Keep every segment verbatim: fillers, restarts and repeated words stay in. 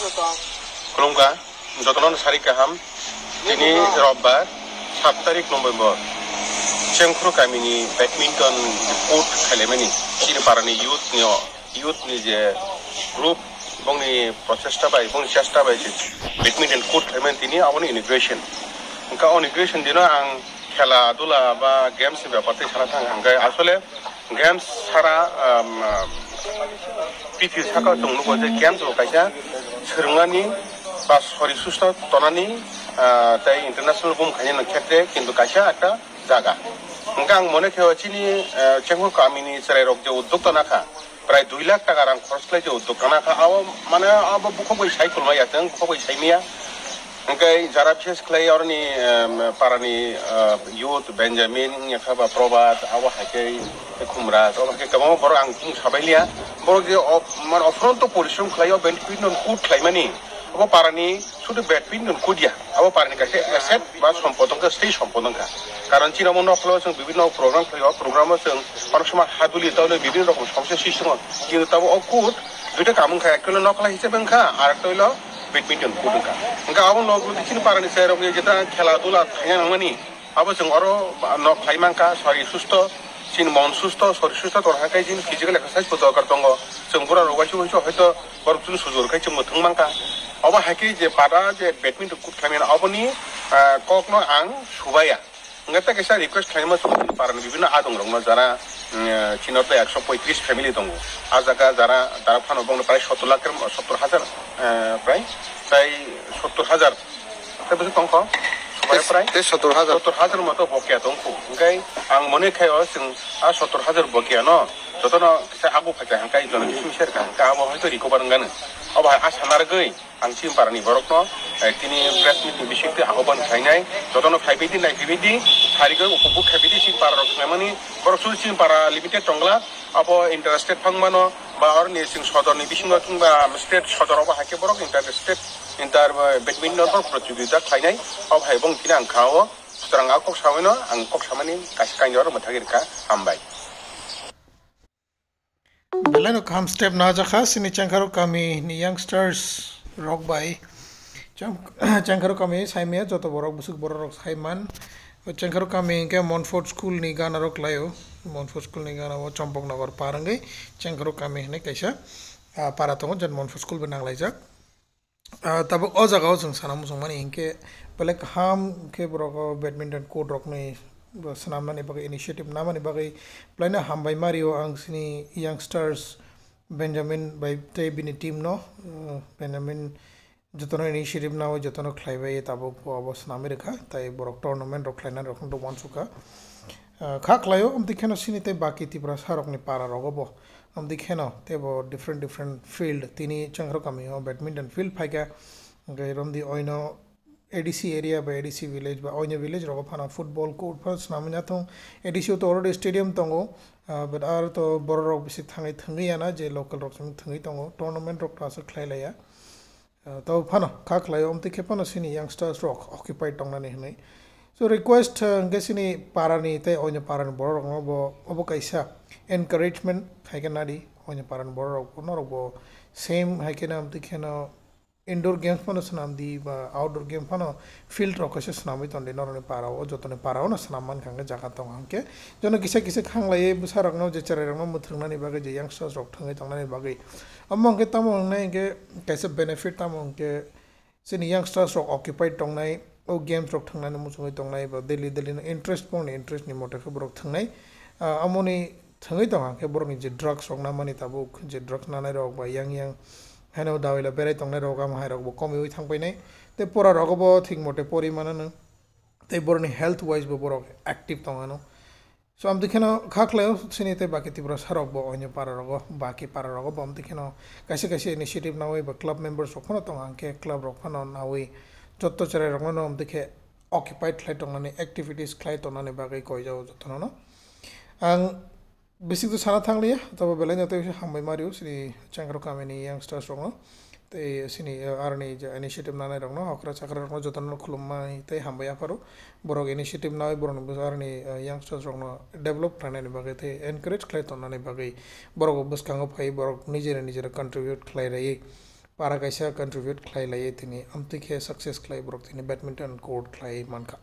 Khulumkha, jotono sari kaham. Tini Robbar, sat tarik November. Chengkhru kamini badminton court khailaimani. Chini parani youth ni, youth ni je group, bongni prochesta bai, bongni chesta bai je badminton court khlaimani tini aboni inauguration. Hwnkha o inauguration dino ang khela dula ba games ni bepar tei sana thang hwnkhe asole games sara, um, um, pithir saka chwng nugo je games bo kaisa swrwngmani ba sori susto tonani, ah, tei international bum khainani khetre kintu kaisa ekta jaga. Hwnkhe ang mone khe o chini, ah, Chengkhru kamini chwrairok je uddokta nakha, prai dui lakh taka rang khoros khlai je uddokta nakha, abo mane abo bukhuk bai sai kulmaya chwng, bukhuk bai sai maya. Hwnkhe jara bises khlai oroni, em, parani, ah, youth Benjamin wngya kha ba Probhat, abo hai khe Khumraj, abo hai khe kwbangma borok ang bung sabai liya. Borok je op-, mane ophoronto porishrom khlai o badminton court khlaimani, abo parani sudu badminton court ya, abo parani kaisa asset ba sompod wngkha, stay sompod wngkha. Karon chini omo noklo chwng bibinno program khlai o, program o chwng onek somoi haduli tawle bibinno rokom somosya srishti wngo. Kintu tabo o court duita kam wngkha, ekta hwnkhe nokla hisab wngkha, ar ekta hwnkhe badminton court wngkha. Hwnkhe abo noklo chini parani chwrairok ni jeta khela dula khaina nangmani, abo chwng oro nok khlai mankha, sori susto, chini mon susto, sori susto tongkha khe chini physical exercise bo dorkar tongo. Chwng bura rok waisa waisa hoito borok chwng sujur khai chwngbo thwng mankha. Obo hai khe je pada je badminton court khlaimani aboni, ah, kokno ang subaya. Hwnkhe tei kaisa request khlaima chwng parani bibinno adong rokno jara, mm, chini oro ekso poitris family tongo. A jaga jara, jara phano bongno prai sottor lakh, sottor hajar, eh, prai, prai sottor hajar. Tei bwswk tongkho? Subaya prai? Tei sottor hajar. Sottor hajar moto bokia tongkho. Hwnkhe ang mone khai o chwng a sottor hajar bokia no jotono kisa agu phaikha hwnkhe jono kisa miser kha hwnkhe abo hoito recover wngano. Obo hai asa narwgwi ang chini parani borokno, eh, tini press meet ni bisingtwi ahoban khlainai. Jotono phaibaidi, naiphaibaidi, pharigo upobuk khaibaidi chini para rok khlaimani. Borok suri chini para limited tongla. Abo inter state phangmano ba oroni chwng sodorni bisingo thwngba state sodor obo hai khe borok inter state inter, eh, badminton borok protijogita khlainai. Obo hai bong tini ang kha o. Sutrang a kok sabaino ang kok samani kaisa kainwi oro mwthagwi rwkha. Hambai. Belai no kaham step najakha chini Chengkhru kami ni youngsters rok bai. Cheng-, Chengkhru kami saimaya joto borok bwswk borok rok saiman. Chengkhru kami hwnkhe Montfort school ni gana rok khlaio. Montfort school ni gana o Chompok Nagar par wngwi Chengkhru kami hinwi kaisa, ah, para tongo, jen Montfort school bai nanglaijak. Ah, tabuk o jaga o chwng sana muchung mani hinkhe belai kaham khe borok o badminton court rokni bo swnamnani bagwi initiative namani bagwi belai no hambai ma rio ang chini youngsters Benjamin bai tei bini team no, uh, Benjamin jotono initiative nawi jotono khlaibai tabuk bo abo swnamwi rwkha tei borok tournament rok khlainani rok no uansukha. Ah, kha khlaio, amtwi kheno chini tei baki Tiprasa rokni para rogo bo. Amtwi kheno teibo different different field, tini Chengkhru kami o badminton field phaikha, hwnkhe romdi oino A D C area ba A D C village ba oino village rogo phano football court phano swnamwi nathung. A D C o to already stadium tongo, ah, but aro to borok rok bisi thangwi thwngwi yana je local rok simi thwngwi tongo, tournament rok to aswk khlai laiya. Ah, tabo phano kha khlaio, amtwi khe phano chini youngsters rok occupied tongnani hwnwi. So request, ah, hwnkhe chini parani tei oino parani borok rokno bo obo kaisa encouragement khaikhe nadi, oino parani borok rok bo, norok bo same hai kheno amtwi kheno indoor games phano swnam di ba outdoor game phano field rok kaisa swnamwi ton di norokni para o, jotoni para o no swnam mankha hwnkhe jaga tongo hwnkhe jono kisa kisa khanglaiwi bwsa rokno je cherai rokno mwthwngnani bagwi je youngsters rok thwngwi tongnani bagwi. Omo hwnkhe tamo hwngnai hwnkhe kaisa benefit tamo hwnkhe chini youngsters rok occupied tongnai, o games rok thwngnani muchungwi tongnai ba daily daily no interest, borokni interest ni mote khe borok thwngnai. Ah, amoni thwngwi tongkha hwnkhe borokni je drugs rok namani tabuk, je drugs nanai rok ba yang yang haino dawila berai tongnai rok, amo hai rok bo komiwi thangpainai. Tei pora rogo bo thik mote pori mananw. Tei borokni health wise bo borok active tongano. So, amtwi kheno kha khlaio chini tei baki Tiprasa rok bo oino para rogo, baki para rogo bo amtwi kheno kaisa kaisa initiative nawi ba club members rok phano tongo, hwnkhe club rok phano nawi jotto cherai rokno no amtwi khe occupied khlai tongnani, activities khlai tongnani bagwi koijao jotono no. Ang bising to sana thangliya, tabo belai no tei hambai ma rio chini Chengkhru kamini youngsters rokno. Tei chini, eh, aroni je initiative nanai rokno, okra chakra rokno jotono khulumnai tei hambai yapharo. Borok initiative nawi borokni bwsa aroni, eh, youngsters rokno develop khlainani bagwi tei encourage khlai tonnani bagwi borok bwskango phai borok nijera nijera contribute khlai rwi. para kaisa contribute khlai lai tini amtwi khe success khlai borok tini badminton court khlai mankha.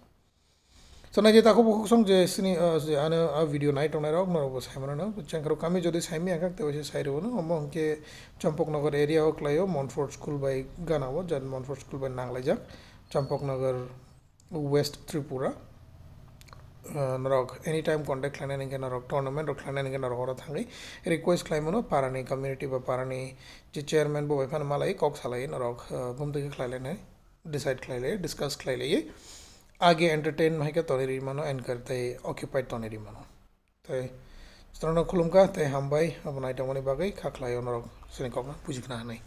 So naidi takhuk bukhuk song je sini, uh, je ano a video nai tongnai rok norok bo sai mano no. Chengkro kami jodi sai mi angkak tebo se sai rwo no. Omo hwnkhe Champaknagar area o khlaio Montfort School bai gana o, jan Montfort School bai nanglaijak Champaknagar West Tripura. Uh, norok anytime contact khlainai hwnkhe norok tournament rok khlainai hwnkhe norok oro thangwi request khlai mano parani community ba parani je chairman bo bai phano malai kok salai norok, uh, bumtwi khe khlai lainai. Decide khlai lai, discuss khlai lai. Age entertain hai khe tonwi ri mano, and kar tei occupied tonwi ri mano. Tei chwrangno khulumkha tei hambai, abo nai tongmani bagwi kha khlai o norok chini kokno buji khna hwnwi.